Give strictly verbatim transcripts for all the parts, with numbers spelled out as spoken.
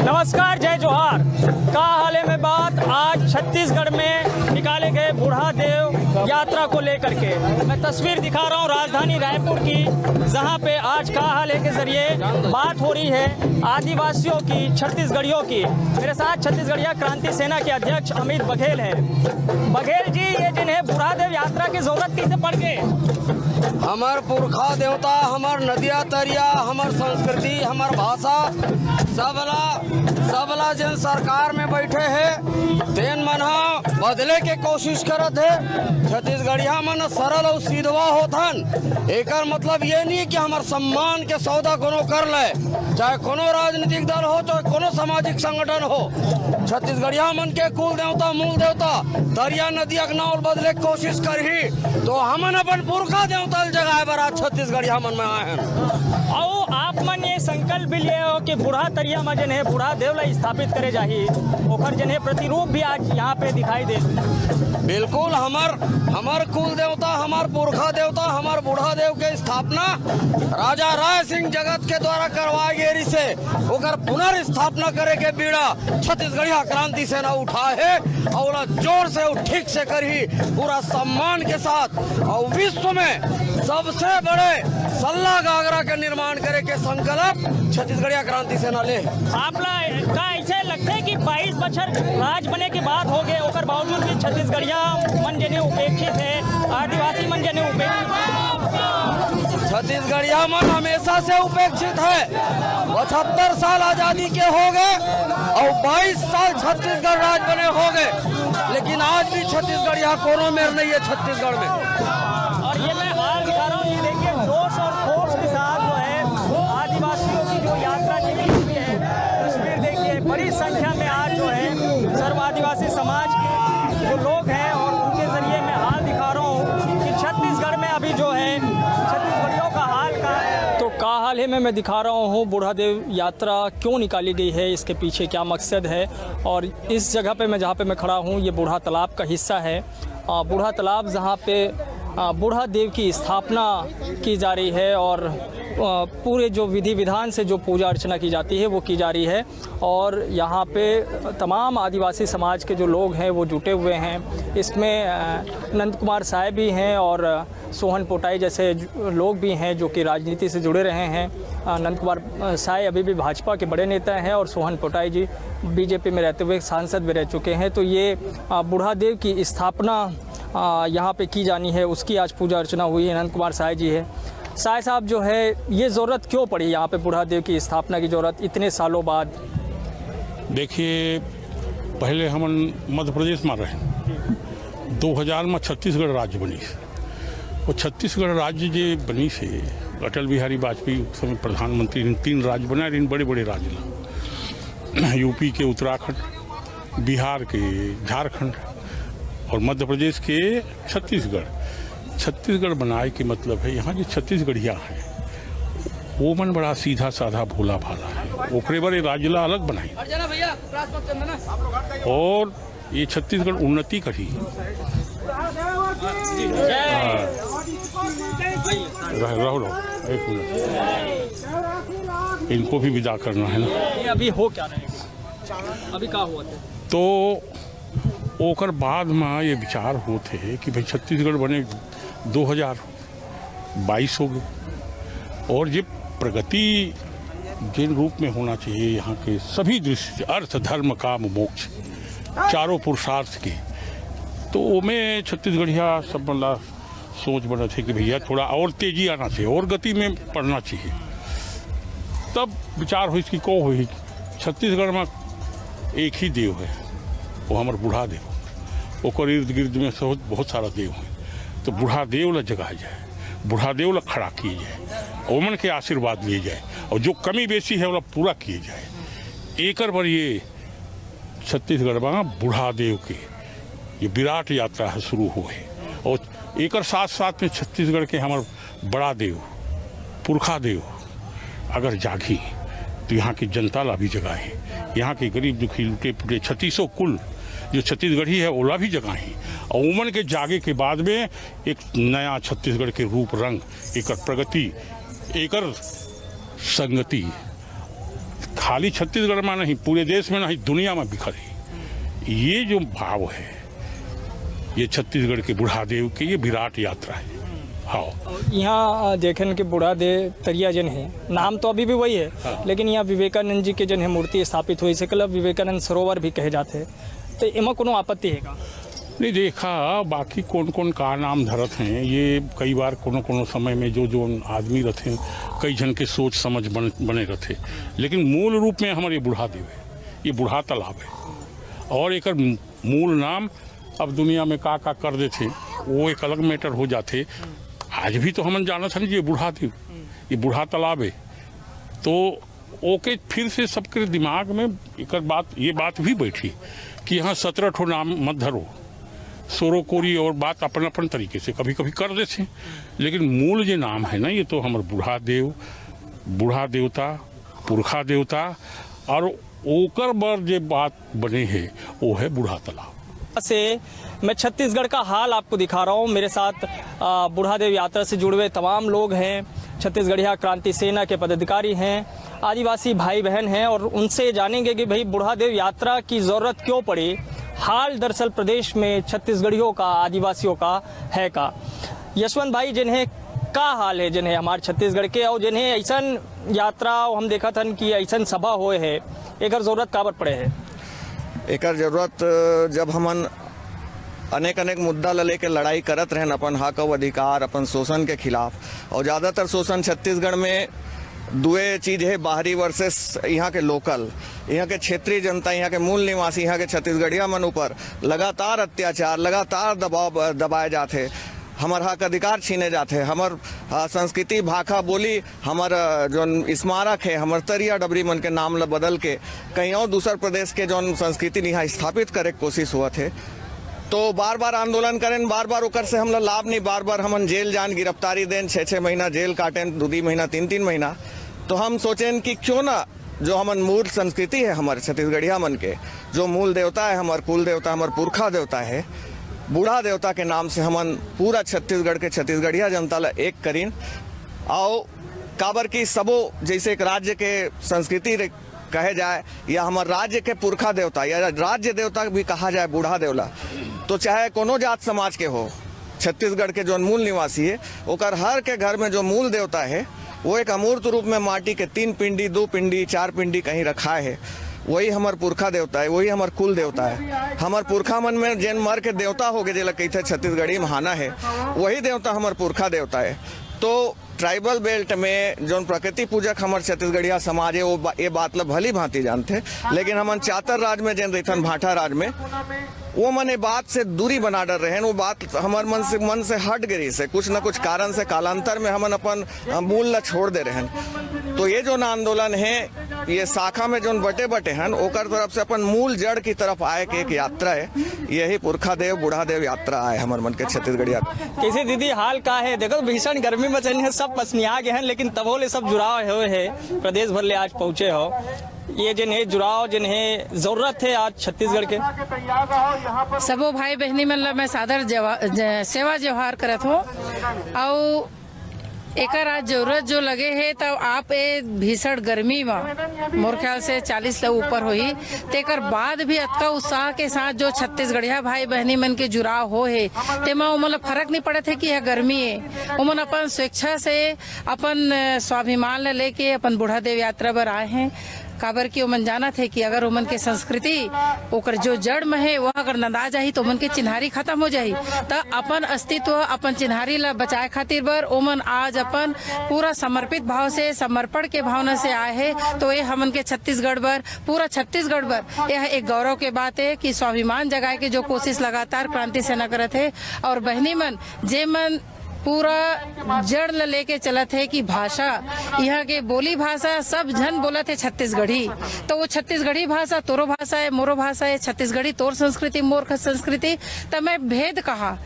नमस्कार, जय जोहार। का हाल हे में बात आज छत्तीसगढ़ में निकाले गए बूढ़ा देव यात्रा को लेकर के। मैं तस्वीर दिखा रहा हूँ राजधानी रायपुर की, जहाँ पे आज का हाल हे के जरिए बात हो रही है आदिवासियों की, छत्तीसगढ़ियों की। मेरे साथ छत्तीसगढ़िया क्रांति सेना के अध्यक्ष अमित बघेल हैं। बघेल जी, ये जिन्हें बूढ़ा देव यात्रा की जरूरत कैसे पड़ गई? हमर पुरखा देवता, हमर नदिया तरिया, हमर संस्कृति, हमर भाषा, सबला, सबला जेन सरकार में बैठे हे, तेन मन ह बदले के कोशिश करत हे। छत्तीसगढ़िया मन सरल अउ सीधवा होथन। एकर मतलब ये नहीं कि हमर सम्मान के सौदा कोनो कर ले, चाहे कोनो राजनीतिक दल हो, चाहे कोनो सामाजिक संगठन हो। छत्तीसगढ़िया मन के कुल देवता, मूल देवता, तरिया नदिया के नाव ल बदले के कोशिश करही, तो हमन अपन पुरखा देवता ल जगाए बर आज छत्तीसगढ़िया मन में आए हन। अउ आप मन ये संकल्प भी लिए हो कि बूढ़ा तरिया में जेन हे बूढ़ा देव ला स्थापित करे जाही, ओकर जेन हे प्रतिरूप भी आज यहाँ पे दिखाई दे। बिल्कुल, हमर, हमर कुल देवता, हमर पुरखा देवता, हमर बूढ़ा देव के स्थापना राजा राय सिंह जगत के द्वारा करवाए गे रिहिसे, ओकर पुनर्स्थापना करे के बीड़ा छत्तीसगढ़िया क्रांति सेना उठाए हे अउ ओला जोर से अउ ठीक से करही, पूरा सम्मान के साथ। अउ विश्व में सबसे बड़े सल्ला गागरा के निर्माण करे के संकल्प छत्तीसगढ़िया क्रांति सेना ले। आप ला का ऐसे लगथे कि बाईस बछर राज बने के बाद हो गए, ओकर बावजूद भी छत्तीसगढ़िया मन जेन हे उपेक्षित हे, आदिवासी मन जेन हे उपेक्षित हे? छत्तीसगढ़िया मन हमेशा से उपेक्षित हे। पचहत्तर साल आजादी के हो गए अउ बाईस साल छत्तीसगढ़ राज बने हो गए, लेकिन आज भी छत्तीसगढ़िया कोनो मेर नहीं है छत्तीसगढ़ में। और ये मैं हाल दिखा रहा हूँ, ये देखिए जोश और खरोश के साथ जो है आदिवासियों की जो यात्रा निकली हुई है, तस्वीर देखिए, बड़ी संख्या में आज जो है सर्व आदिवासी समाज के जो लोग हैं और उनके जरिए मैं हाल दिखा रहा हूँ कि छत्तीसगढ़ में अभी जो है छत्तीसगढ़ियों का हाल का है। तो का हाल हे में मैं दिखा रहा हूँ बूढ़ा देव यात्रा क्यों निकाली गई है, इसके पीछे क्या मकसद है। और इस जगह पे मैं, जहाँ पे मैं खड़ा हूँ, ये बूढ़ा तालाब का हिस्सा है। अ, बूढ़ा तालाब, जहाँ पे, अ, बूढ़ा देव की स्थापना की जा रही है और, अ, पूरे जो विधि विधान से जो पूजा अर्चना की जाती है, वो की जा रही है। और यहाँ पे तमाम आदिवासी समाज के जो लोग हैं, वो जुटे हुए हैं। इसमें, अ, नंद कुमार साय भी हैं और सोहन पोटाई जैसे ज-, लोग भी हैं जो कि राजनीति से जुड़े रहे हैं। अ, नंद कुमार, अ, साय अभी भी भाजपा के बड़े नेता हैं और सोहन पोटाई जी बीजेपी में रहते हुए सांसद भी रह चुके हैं। तो ये, अ, बूढ़ा देव की स्थापना, अ, यहाँ पे की जानी है, उसकी आज पूजा अर्चना हुई है। नंद कुमार साय जी है। साय साहब जो है, ये ज़रूरत क्यों पड़ी यहाँ पे बूढ़ा देव की स्थापना की ज़रूरत इतने सालों बाद? देखिए, पहले हमन मध्य प्रदेश में रहे, दो हज़ार में छत्तीसगढ़ राज्य बनी। वो छत्तीसगढ़ राज्य जे बनी से, अटल बिहारी वाजपेयी उस समय प्रधानमंत्री, इन तीन राज्य बनाए, इन बड़े बड़े राज्य ला, यूपी के उत्तराखंड, बिहार के झारखंड और मध्य प्रदेश के छत्तीसगढ़। छत्तीसगढ़ बनाए के मतलब है, यहाँ जो छत्तीसगढ़िया है, वो मन बड़ा सीधा साधा भोला भाला है, ओकरे बर ये राज्य ला अलग बनाई। और ये छत्तीसगढ़ उन्नति करही। हाँ। रह-, रहो, रहो, एक मिनट। इनको भी विदा करना है ना। ये अभी हो क्या रहा है? अभी का हुआ था? तो ओकर बाद में ये विचार होत हे कि भाई, छत्तीसगढ़ बने दो हज़ार बाईस हो गए, और ये प्रगति जिन रूप में होना चाहिए, यहाँ के सभी दृष्टि, अर्थ, धर्म, काम, मोक्ष, चारों पुरुषार्थ के, तो ओमे छत्तीसगढ़िया सब मन ला सोच बनत हे कि भैया, थोड़ा और तेजी आना चाहिए, और गति में पड़ना चाहिए। तब विचार होइस कि को होही। छत्तीसगढ़ में एक ही देव है, वो हमर बूढ़ा देव। ओकर इर्द गिर्द में बहुत, बहुत सारा देव है, तो बूढ़ा देव ला जगाए जाए, बूढ़ा देव ला खड़ा किए जाए, ओमन के आशीर्वाद लिए जाए, और जो कमी बेसी है, ओला पूरा किए जाए। एकर बर ये छत्तीसगढ़ में बूढ़ा देव के ये विराट यात्रा है, शुरू हो है। और एकर साथ साथ में छत्तीसगढ़ के हमर बड़ा देव, पुरखा देव अगर जागी, तो यहाँ की जनता ला भी जगाही, यहाँ के गरीब दुखी, लुटे पुटे छत्तीसों कुल जो छत्तीसगढ़ी है, ओला भी जगाही, और ओमन के जागे के बाद में एक नया छत्तीसगढ़ के रूप रंग, एकर प्रगति, एकर संगति खाली छत्तीसगढ़ में नहीं, पूरे देश में नहीं, दुनिया में बिखर है। ये जो भाव है, ये छत्तीसगढ़ के बुढ़ादेव के, ये विराट यात्रा है। हाँ। और यहाँ, अ, देखेन कि बुढ़ादेव तरिया जन है, नाम तो अभी भी वही है, हाँ। लेकिन यहाँ विवेकानंद जी के जन है मूर्ति स्थापित हुई, इसे कल विवेकानंद सरोवर भी कहे जाते हैं। तो एमा कोनो आपत्ति है का? नहीं, देखा, बाकी कौन कौन का नाम धरत हैं, ये कई बार कोनो कोनो समय में जो जो आदमी रहते हैं, कई जन के सोच समझ बन, बने रहते, लेकिन मूल रूप में हमारे बुढ़ादेव है, ये बूढ़ा तालाब है। और एकर मूल नाम अब दुनिया में का का कर देथे, वो एक अलग मैटर हो जाथे। आज भी तो हमन जानत हन कि ये बुढ़ादेव, ये बूढ़ा तालाब है। तो ओके फिर से सबके दिमाग में एकर बात, ये बात भी बैठी कि यहाँ सत्रह ठो नाम मत धरो, सोरो कोरी और बात अपन अपन तरीके से कभी कभी कर देथे, लेकिन मूल जे नाम है ना, ये तो हमर बुढ़ादेव, बूढ़ा देवता, पुरखा देवता, और ओकर बर जे बात बने हे, वो है बूढ़ा तालाब। से मैं छत्तीसगढ़ का हाल आपको दिखा रहा हूँ। मेरे साथ, आ, बूढ़ादेव यात्रा से जुड़े हुए तमाम लोग हैं, छत्तीसगढ़िया क्रांति सेना के पदाधिकारी हैं, आदिवासी भाई बहन हैं, और उनसे जानेंगे कि भाई, बूढ़ादेव यात्रा की ज़रूरत क्यों पड़ी, हाल दरअसल प्रदेश में छत्तीसगढ़ियों का, आदिवासियों का है का। यशवंत भाई, जिन्हें का हाल है, जिन्हें हमारे छत्तीसगढ़ के, और जिन्हें ऐसन यात्रा, हम देखत हन कि ऐसन सभा होए है, एकर जरूरत काबर पड़े है? एकर जरूरत, जब हमन अनेक अनेक मुद्दा ल लेके लड़ाई करत रहन, अपन हक अउ अधिकार, अपन शोषण के खिलाफ, और ज़्यादातर शोषण छत्तीसगढ़ में दुए चीज है, बाहरी वर्सेस यहाँ के लोकल। यहाँ के क्षेत्रीय जनता, यहाँ के मूल निवासी, यहाँ के छत्तीसगढ़िया मन ऊपर लगातार अत्याचार, लगातार दबाव, दबाए जात है। हमर हक अधिकार छीने जात है, हमर, आ, संस्कृति, भाखा, बोली, हमर, आ, जोन स्मारक है, हमर तरिया डबरी मन के नाम ल बदल के कहीं और दूसर प्रदेश के जोन संस्कृति ल यहाँ स्थापित करे के कोशिश होवत है। तो बार बार आंदोलन करेन, बार बार ओकर से हमला लाभ नहीं, बार बार हमन जेल जान, गिरफ्तारी देन, छः छः महीना जेल काटेन, दो दो महीना, तीन तीन महीना। तो हम सोचेन कि क्यों ना जो हमन मूल संस्कृति है हमर छत्तीसगढ़िया मन के, जो मूल देवता है, हमर कुल देवता, हमर पुरखा देवता है, बूढ़ा देवता के नाम से हमन पूरा छत्तीसगढ़ के छत्तीसगढ़िया जनता ला एक करीन। आओ, काबर कि सबो जैसे एक राज्य के संस्कृति रे-, कहे जाए, या हमर राज्य के पुरखा देवता या राज्य देवता भी कहा जाए बूढ़ा देवला, तो चाहे कोनो जात समाज के हो, छत्तीसगढ़ के जोन मूल निवासी है, ओकर हर के घर में जो मूल देवता है, वो एक अमूर्त रूप में माटी के तीन पिंडी, दो पिंडी, चार पिंडी कहीं रखाए है। वही हमर पुरखा देवता है, वही हमर कुल देवता है। हमर पुरखा मन में जेन मर के देवता हो गए, जेला कहिथे छत्तीसगढ़ी में हाना है, वही देवता हमर पुरखा देवता है। तो ट्राइबल बेल्ट में जोन प्रकृति पूजक हमर छत्तीसगढ़िया समाज है, वो बा-, ये बात ला भली भांति जानथे, लेकिन हमन चातर राज में जेन रहिथन, भांठा राज में, वो मन ये बात से दूरी बना डर रहे हैं। वो बात हमर मन से, मन से हट गई से, कुछ न कुछ कारण से कालांतर में हमन अपन, अ, मूल ला छोड़ दे रहे हैं। तो ये जोन आंदोलन है, ये शाखा में जोन बटे बटे हैं, ओकर तरफ से अपन मूल जड़ की तरफ आए के एक यात्रा है। यही पुरखा देव, बूढ़ा देव यात्रा आए हमर मन के छत्तीसगढ़िया। कैसे दीदी, हाल का है? देखो, भीषण गर्मी में चल है, सब पसनिया गए हैं, लेकिन तबो ले सब जुड़ाव हुए है, प्रदेश भर ले आज पहुँचे हो। ये जिन्हें जुड़ाव, जिन्हें जरूरत है आज छत्तीसगढ़ के। सबो भाई बहनी मन ला मैं सादर जवा-, ज-, सेवा जोहार करत हूँ। अउ एकर आज जरूरत जो लगे हे, तब आप ए भीषण गर्मी म, मोर ख्याल से चालीस ले ऊपर होही, तेकर बाद भी अतका उत्साह के साथ जो छत्तीसगढ़िया भाई बहनी मन के जुड़ाव हो हे, तेमा ओमन ला फर्क नहीं पड़त हे कि यह गर्मी हे। ओमन अपन स्वेच्छा से, अपन, अ, स्वाभिमान ला लेके अपन बूढ़ा देव यात्रा बर आए हैं। काबर कि ओमन जानत हे कि अगर ओमन के संस्कृति, ओकर जो जड़ में हे, वह अगर नंदा जाही, तो ओमन के चिन्हारी खत्म हो जाही। त अपन अस्तित्व, अपन चिन्हारी ला बचाए खातिर बर ओमन आज अपन पूरा समर्पित भाव से, समर्पण के भावना से आए हे। तो ये हमन के छत्तीसगढ़ बर, पूरा छत्तीसगढ़ बर यह एक गौरव के बात हे कि स्वाभिमान जगाए के जो कोशिश लगातार क्रांति सेना करत हे, और बहनी मन, जे मन पूरा जड़ ल लेके चलत हे कि भाषा, यहाँ के बोली भाषा सब झन बोलत हे छत्तीसगढ़ी, तो वो छत्तीसगढ़ी भाषा तोरो भाषा हे, मोरो भाषा हे, छत्तीसगढ़ी तोर संस्कृति, मोर ख-, संस्कृति, त मैं भेद कहाँ?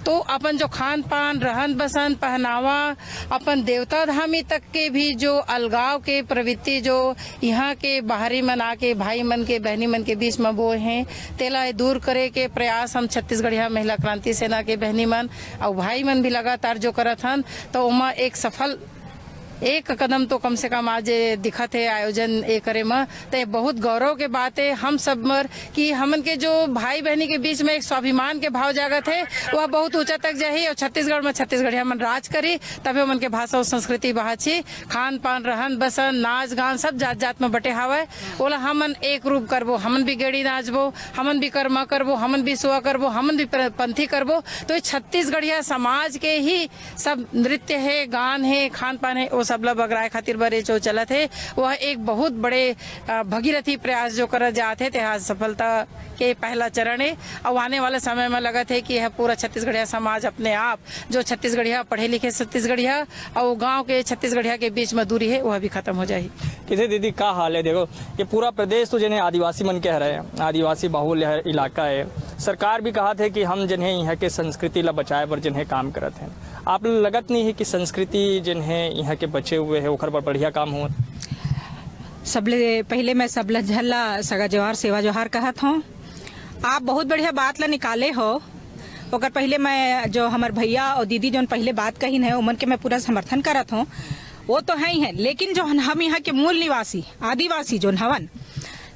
तो अपन जो खान पान, रहन बसन, पहनावा, अपन देवता धामी तक के भी जो अलगाव के प्रवृत्ति जो यहाँ के बाहरी मन आके भाई मन के, बहनी मन के बीच में बोए हैं, तेला दूर करे के प्रयास हम छत्तीसगढ़िया महिला क्रांति सेना के बहनी मन अउ भाई मन भी लगातार जो करत हन, तो ओमा एक सफल एक कदम तो कम से कम आज ये दिखत हे आयोजन ये करे म, तो ये बहुत गौरव के बात हे हम सब मर कि हमन के जो भाई बहनी के बीच में एक स्वाभिमान के भाव जागत हे, वह बहुत ऊंचा तक जाही और छत्तीसगढ़ में छत्तीसगढ़िया मन राज करी, तभे ओमन के भाषा और संस्कृति बाँची। खान पान, रहन बसन, नाच गान सब जात जात में बटे हावय, ओला हमन एक रूप करबो, हमन भी गेड़ी नाचबो, हमन भी कर्मा करबो, हमन भी सुआ करबो, हमन भी प्र-, पंथी करबो। तो ये छत्तीसगढ़िया समाज के ही सब नृत्य हे, गान हे, खान पान हे, वो सब ला बगराए खातिर बर ये जो चलत हे, वह एक बहुत बड़े, अ, भगीरथी प्रयास जो करत जात हे, ते आज सफलता के पहला चरण हे। अउ आने वाला समय में लगत हे कि यह पूरा छत्तीसगढ़िया समाज अपने आप, जो छत्तीसगढ़िया पढ़े लिखे छत्तीसगढ़िया अउ गांव के छत्तीसगढ़िया के बीच में दूरी हे, वह भी खत्म हो जाही। कैसे दीदी, का हाल है? देखो, ये पूरा प्रदेश तो जने आदिवासी मन के हरे, आदिवासी बाहुल्य हर इलाका है। सरकार भी कहा थे कि हम जने यहाँ के संस्कृति ला बचाए बर जने काम करत हैं। आप लगत नहीं है कि संस्कृति जने यहाँ के बचे हुए है, ओकर बर बढ़िया काम हो? सबले पहले मैं सब ला झल्ला सगा जोहार, सेवा जोहार कहत हूँ। आप बहुत बढ़िया बात ला निकाले हो। ओकर पहले मैं जो हमर भैया और दीदी जोन पहले बात कहिन है, ओमन के मैं पूरा समर्थन करत हूँ। वो तो है ही है, लेकिन जो हम यहाँ के मूल निवासी आदिवासी जोन हवन,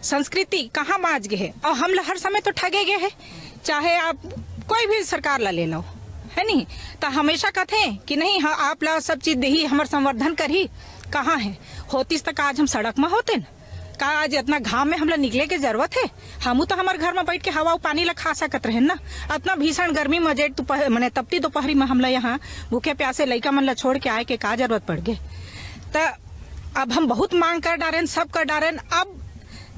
संस्कृति कहाँ बाँच गे है? और हम ला हर समय तो ठगे गे है, चाहे आप कोई भी सरकार ला ले लो, है नहीं? तो हमेशा कहते हैं कि नहीं, हाँ, आप ला सब चीज देही, हमर संवर्धन करही। कहाँ है? होतिस तक आज हम सड़क में होते न? का आज इतना घाम में हमला निकले के जरूरत है? हमू तो हमर घर में बैठ के हवा अउ पानी ला खा सकत रहेन ना। इतना भीषण गर्मी में, जेठ दोपहर, मने तपती दोपहरी में हमला यहाँ भूखे प्यासे लइका मन ला छोड़ के आए के का जरूरत पड़ गे? त अब हम बहुत मांग कर डारेन, सब कर डारेन। अब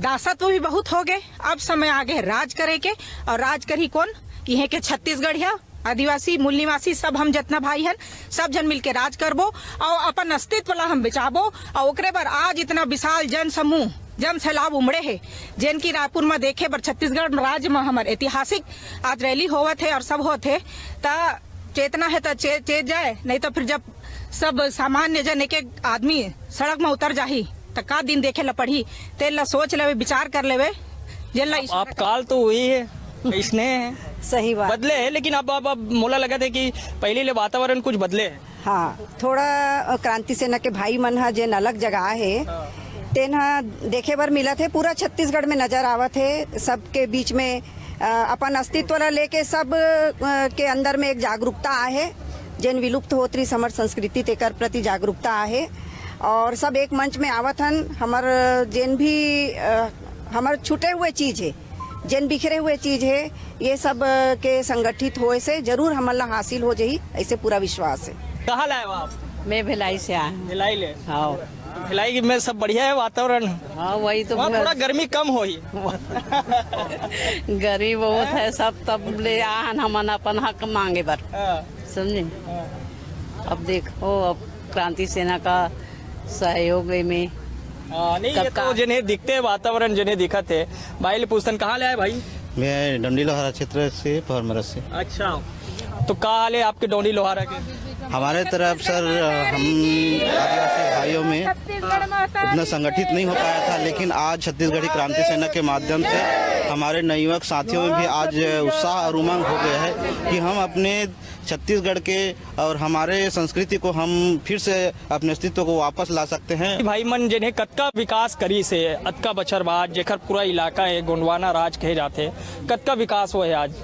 दासत्व भी बहुत हो गए, अब समय आ गए राज करे के। और राज करही कौन? इहे के छत्तीसगढ़िया, आदिवासी, मूल निवासी, सब हम जितना भाई हन, सब झन मिलके राज करबो और अपन अस्तित्व ला हम बचाबो। और ओकरे बर आज इतना विशाल जन समूह, जन सैलाब उमड़े हे, जेन की रायपुर में देखे बर, छत्तीसगढ़ राज्य में हमर ऐतिहासिक आज रैली होवत हे और सब होत हे। त चेतना है त चे-, चेत जाए, नहीं तो फिर जब सब सामान्य जन, एक एक आदमी सड़क में उतर जाही, त का दिन देखे ला पड़ही? तेन ला सोच लेवे, विचार कर लेवे। जेन ला आप, आप काल तो वही है, इसने है। सही बात। बदले है, लेकिन अब, अब, अब मोला लगत है कि पहले ले वातावरण कुछ बदले है। हाँ, थोड़ा, अ, क्रांति सेना के भाई मन ह जेन अलग जगह हे, हाँ। तेन ह देखे बर मिलत हे, पूरा छत्तीसगढ़ में नजर आवत हे। सबके बीच में, अ, अपन अस्तित्व ला लेके सब, अ, के अंदर में एक जागरूकता आहे, जेन विलुप्त होत रहिस हमर संस्कृति, तेकर प्रति जागरूकता आहे। और सब एक मंच में आवत हन। हमर जेन भी, अ, हमर छूटे हुए चीज हे, जेन बिखरे हुए चीज हे, ये सब, अ, के संगठित होए से जरूर हमन ला हासिल हो जाही, ऐसे पूरा विश्वास है। कहाँ लाए हो आप? मैं भिलाई से आया हूँ। भिलाई ले? हाँ। भिलाई में सब बढ़िया है वातावरण? हाँ, वही तो वहाँ पूरा थोड़ा गर्मी कम होही। गर्मी बहुत है, सब तब ले आहन हमन अपन हक मांगे बर। हाँ। समझे? हाँ। अब देखो, अब क्रांति सेना का सहयोग में हाँ, नहीं, ये कतका तो जिन्हें दिखते हैं, वातावरण जिन्हें दिखत है। भाई ले पूछतन, कहाँ ले आए भाई? मैं डंडी लोहारा क्षेत्र से, भरमरा से। अच्छा, तो का हाल है आपके डोंडी लोहारा के? हमारे तरफ सर, हम आदिवासी भाइयों में उतना संगठित नहीं हो पाया था, लेकिन आज छत्तीसगढ़ी क्रांति सेना के माध्यम से हमारे नवयुवक साथियों में भी आज उत्साह और उमंग हो गया है कि हम अपने छत्तीसगढ़ के और हमारे संस्कृति को हम फिर से अपने अस्तित्व को वापस ला सकते हैं। भाई मन जिन्हें कतका विकास करी से अतका बछर बाद, जेकर पूरा इलाका है गोंडवाना राज कहे जाते, कतका विकास हुआ है आज?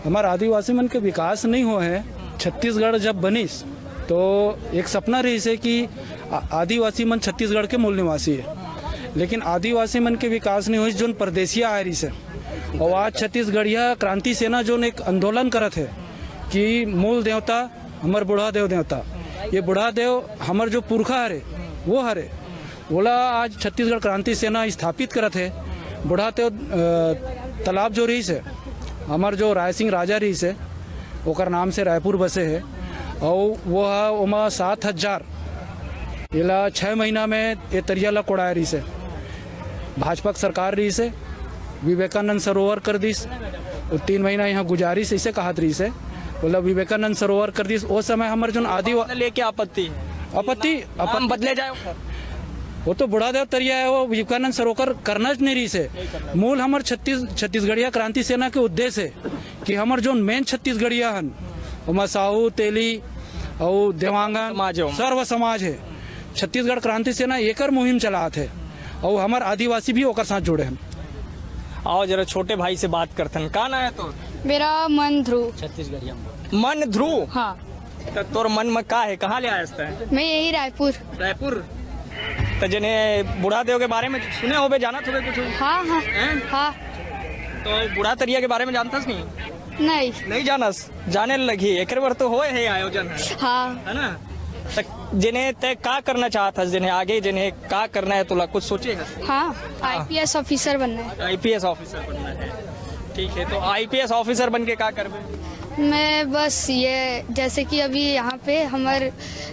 हमार आदिवासी मन के विकास नहीं हुआ है। छत्तीसगढ़ जब बनिस तो एक सपना रहिस हे कि आ-, आदिवासी मन छत्तीसगढ़ के मूल निवासी हे, लेकिन आदिवासी मन के विकास नहीं होइस, जोन परदेसिया आए रहिस हे। और आज छत्तीसगढ़िया क्रांति सेना जोन एक आंदोलन करत हे कि मूल देवता हमर बूढ़ा देव देवता, ये बूढ़ा देव हमर जो पुरखा हरे, वो हरे, ओला आज छत्तीसगढ़ क्रांति सेना स्थापित करत हे। बूढ़ा देव, अ, तालाब जो रहिस हे, हमर जो राय सिंह राजा रहिस हे, ओकर नाम से रायपुर बसे हे, अउ वो ह ओमा सात हजार, एला छः महीना में ए तरिया ला कोड़ाए रहिस हे। भाजपा के सरकार रहिस हे, विवेकानंद सरोवर कर दिस, वो तीन महीना यहाँ गुजारिस, ऐसे कहत रहिस हे। बोला विवेकानंद सरोवर कर दिस, वो समय हमर जोन आदिवा-, लेके आपत्ति है। आपत्ति, नाम आपत्ति बदले जाए। वो तो बूढ़ा देव तरिया है, वो विवेकानंद सरोवर करना च नहीं रहिस हे। मूल हमर छत्तीस-, छत्तीसगढ़िया क्रांति सेना के उद्देश्य है कि हमर जोन main छत्तीसगढ़िया हन, ओमा साहू, तेली अउ देवांगन समाज हो। सर्व समाज है, छत्तीसगढ़ क्रांति सेना एकर मुहिम चलात हे, अउ हमर आदिवासी भी ओकर साथ जुड़े हैं। आओ जरा छोटे भाई से बात करथन। का नाम है तो? मेरा मन ध्रुव। छत्तीसगढ़िया में। मन ध्रुव। हाँ। तो तोर मन में का है, कहाँ ले आया था? मैं यही रायपुर। रायपुर। तो जने बूढ़ा देव के बारे में सुने होबे, जानत होबे कुछ? हाँ, हाँ। हैं? हाँ। तो बूढ़ा तरिया के बारे में जानतस नहीं? नहीं। नहीं जानस, जाने लगी। एक बार तो होए है आयोजन है, हाँ। है ना? तो जने तय का करना चाहत हस, जने आगे जने का करना है तोला, कुछ सोचे है? हाँ, आईपीएस ऑफिसर बनना है। आईपीएस ऑफिसर बनना है। ठीक है, तो आईपीएस ऑफिसर बन के का करबे? मैं बस ये, जैसे कि अभी यहाँ पे हमर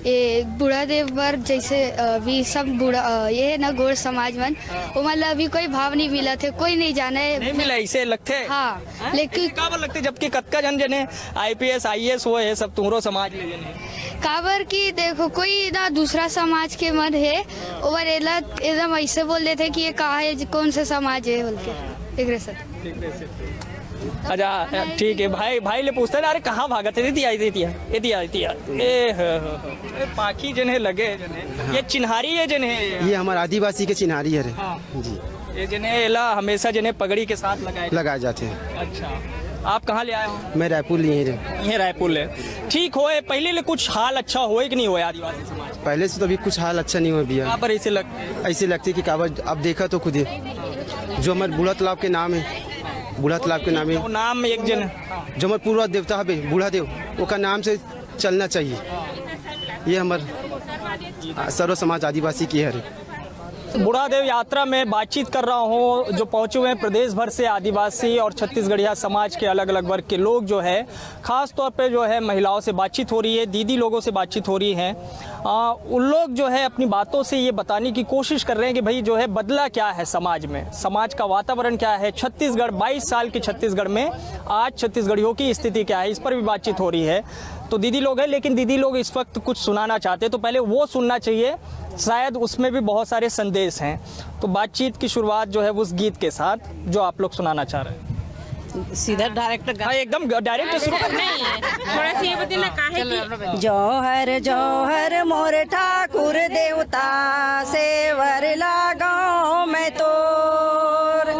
ये बूढ़ा देव बर जैसे अभी सब बूढ़ा, अ, ये है ना, गोंड़ समाज मन, वो मतलब अभी कोई भाव नहीं मिला थे, कोई नहीं जाना है। नहीं मिला, इसे लगते? हाँ, हाँ? लेकिन ऐसे काबर लगते, जबकि कतका जन जने आईपीएस आईएएस हुए है, सब तुम्हरो समाज ले जने। काबर कि देखो, कोई ना दूसरा समाज के मन है, ओवर एला एकदम ऐसे बोल देते कि ये कहाँ है, कौन सा समाज है बोल के, एकरे से। अच्छा, ठीक है भाई, भाई ले पूछते ना, अरे कहाँ भागत है? इतिया, इतिया, इतिया, इतिया। ए हो, हो, हो। ए, पाखी जन है, लगे जन है। ये चिन्हारी है जन है। ये हमारे आदिवासी के चिन्हारी है रे। हाँ। जी। ये जन है, एला हमेशा जन है पगड़ी के साथ लगाए। लगाए जाते हैं। अच्छा, आप कहाँ ले आए हो? मैं रायपुर लिए रे। ये रायपुर ले। ठीक होए, पहले ले कुछ हाल अच्छा होए कि नहीं होए आदिवासी समाज? पहले से तो अभी कुछ हाल अच्छा नहीं हुआ भैया। कहाँ पर ऐसे लगते हैं? ऐसे लगते कि काबर, अब देखा तो खुद ही, जो हमारे बूढ़ा तालाब के नाम है, बूढ़ा तालाब के नाम वो है, नाम एक जन। जो हमारे पूर्व देवता है बूढ़ा देव, ओका नाम से चलना चाहिए। ये हमारे, आ, सर्व समाज आदिवासी की है। बूढ़ा देव यात्रा में बातचीत कर रहा हूँ, जो पहुँचे हुए हैं प्रदेश भर से आदिवासी और छत्तीसगढ़िया समाज के अलग अलग वर्ग के लोग जो है, खास तौर पे जो है महिलाओं से बातचीत हो रही है, दीदी लोगों से बातचीत हो रही है। आ, उन लोग जो है अपनी बातों से ये बताने की कोशिश कर रहे हैं कि भाई जो है बदला क्या है समाज में, समाज का वातावरण क्या है, छत्तीसगढ़, बाईस साल के छत्तीसगढ़ में आज छत्तीसगढ़ियों की स्थिति क्या है, इस पर भी बातचीत हो रही है। तो दीदी लोग हैं, लेकिन दीदी लोग इस वक्त कुछ सुनाना चाहते हैं, तो पहले वो सुनना चाहिए, शायद उसमें भी बहुत सारे संदेश हैं। तो बातचीत की शुरुआत जो है उस गीत के साथ, जो आप लोग सुनाना चाह रहे हैं। सीधा डायरेक्ट गा- हाँ, एकदम डायरेक्ट शुरू कर। नहीं, थोड़ा सा ये बताइए ना, काहे कि जोहर जोहर मोर ठाकुर देवता, सेवर लागो मैं तोर।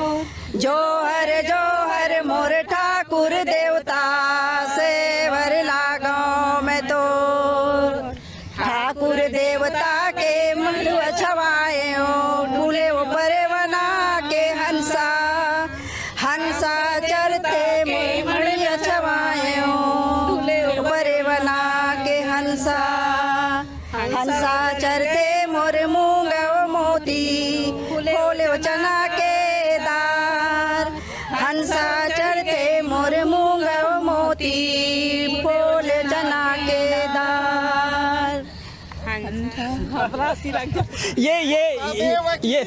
जोहर जोहर मोर ठाकुर देवता, सेवर लागो मैं तोर। ठाकुर देवता के मंडुआ छवाए हो, फूले वो परेवना के हंसा। हंसा चरते मोर मंडुआ छवाए हो, फूले वो परेवना के हंसा। हंसा चरते मोर मूंग वो मोती, फूले वो चना के दार। हंसा चरते मोर मूंग वो मोती, फूले चना के दार। ये ये ये, ये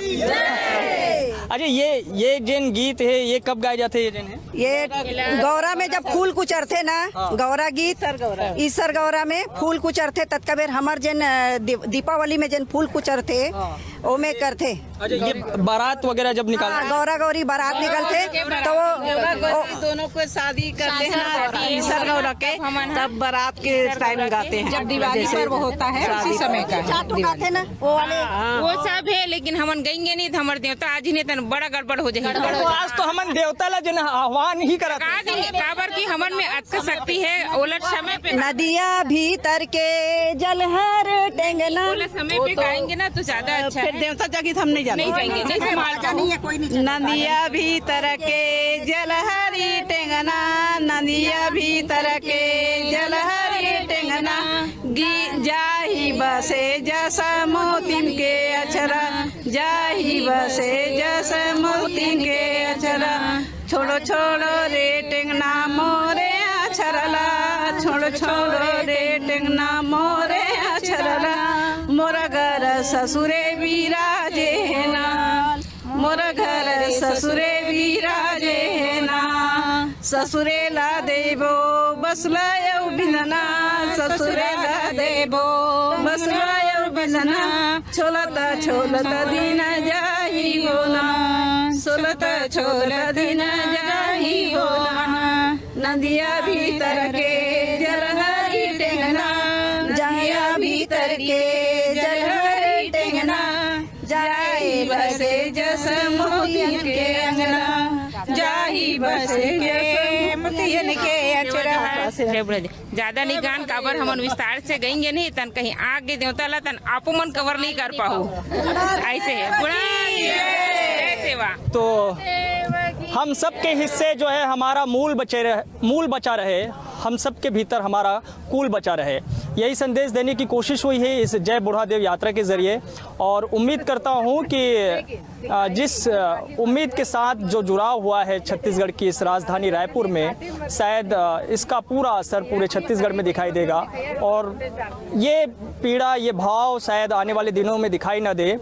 अच्छा, ये ये जेन गीत है, ये कब गाए जाते हैं, ये जेन है? ये गौरा में जब फूल कुचरथे ना, गौरा गीत, ईसर गौरा में फूल कुचरथे, ततका बेर हमर जेन, अ, दीप-, दीपावली में जेन फूल कुचरथे, ओमे करथे। अच्छा, ये बारात वगैरह जब निकालते हाँ, गौरा गौरी बारात निकलथे, तो वो, वो दोनों को शादी करते हैं ना, ईसर गौरा के, तब बारात के टाइम गाते हैं। जब दिवाली पर्व होता है, उसी समय का है। चार ठो गाथे ना, वो वाले। वो सब है, लेकिन हमन गएंगे नहीं तो हमारे देवता आज ही नहीं तो बड़ा गड़बड़ हो जाएगी। तो आज तो हमन देवता ला जन आह्वान ही करत का देंगे, काबर की हमन में अतका शक्ति है, ओलट समय पे नदिया भीतर के जलहर टेंगना। ओलट समय पे गाएंगे ना तो ज्यादा अच्छा फिर है। देवता जागी तो हम नहीं जाते। नहीं जाएंगे, जैसे मालका नहीं है, कोई नहीं। नदिया भीतर के जलहरी टेंगना, नदिया भीतर के जलहरी टेंगना, गी-, जाही बसे जस मोतिन के अक्षरा, जाही बसे जस मोतिन के अक्षरा। छोड़ो छोड़ो रे टेंगना मोरे अक्षरला, छोड़ो छोड़ो रे टेंगना मोरे अक्षरला। मोरा घर ससुरे विराजे हे ना, मोरा घर ससुरे विराजे हे ना। ससुरे ला देबो बसला यौ बिंदना, ससुरे ला देबो बसला यौ बिंदना। छोलत छोलत दिन जाही हो ना, छोलत छोलत दिन जाही हो ना। नदिया भीतर के जलहरी टेंगना, नदिया भीतर के जलहरी बस के मोतियन के अचरा। जय बुढ़ा देव। ज्यादा नहीं गान काबर हमन विस्तार से गएंगे नहीं, तन कहीं आगे देवता ला तन आपो मन कवर नहीं कर पाहू। ऐसे है बुढ़ा देव। जय सेवा। तो हम सबके हिस्से जो है हमारा मूल बचे रहे, मूल बचा रहे, हम सबके भीतर हमारा कूल बचा रहे, यही संदेश देने की कोशिश हुई है इस जय बुढ़ा देव यात्रा के जरिए। और उम्मीद करता हूँ कि अ, जिस अ, उम्मीद के साथ जो जुड़ाव हुआ है छत्तीसगढ़ की इस राजधानी रायपुर में, शायद अ, इसका पूरा असर पूरे छत्तीसगढ़ में दिखाई देगा। और ये पीड़ा, ये भाव शायद आने वाले दिनों में दिखाई ना दे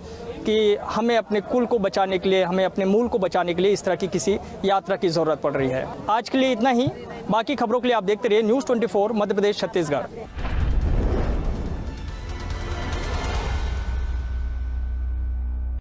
कि हमें अपने कुल को बचाने के लिए, हमें अपने मूल को बचाने के लिए इस तरह की किसी यात्रा की ज़रूरत पड़ रही है। आज के लिए इतना ही। बाकी खबरों के लिए आप देखते रहिए news twenty four Madhya Pradesh Chhattisgarh.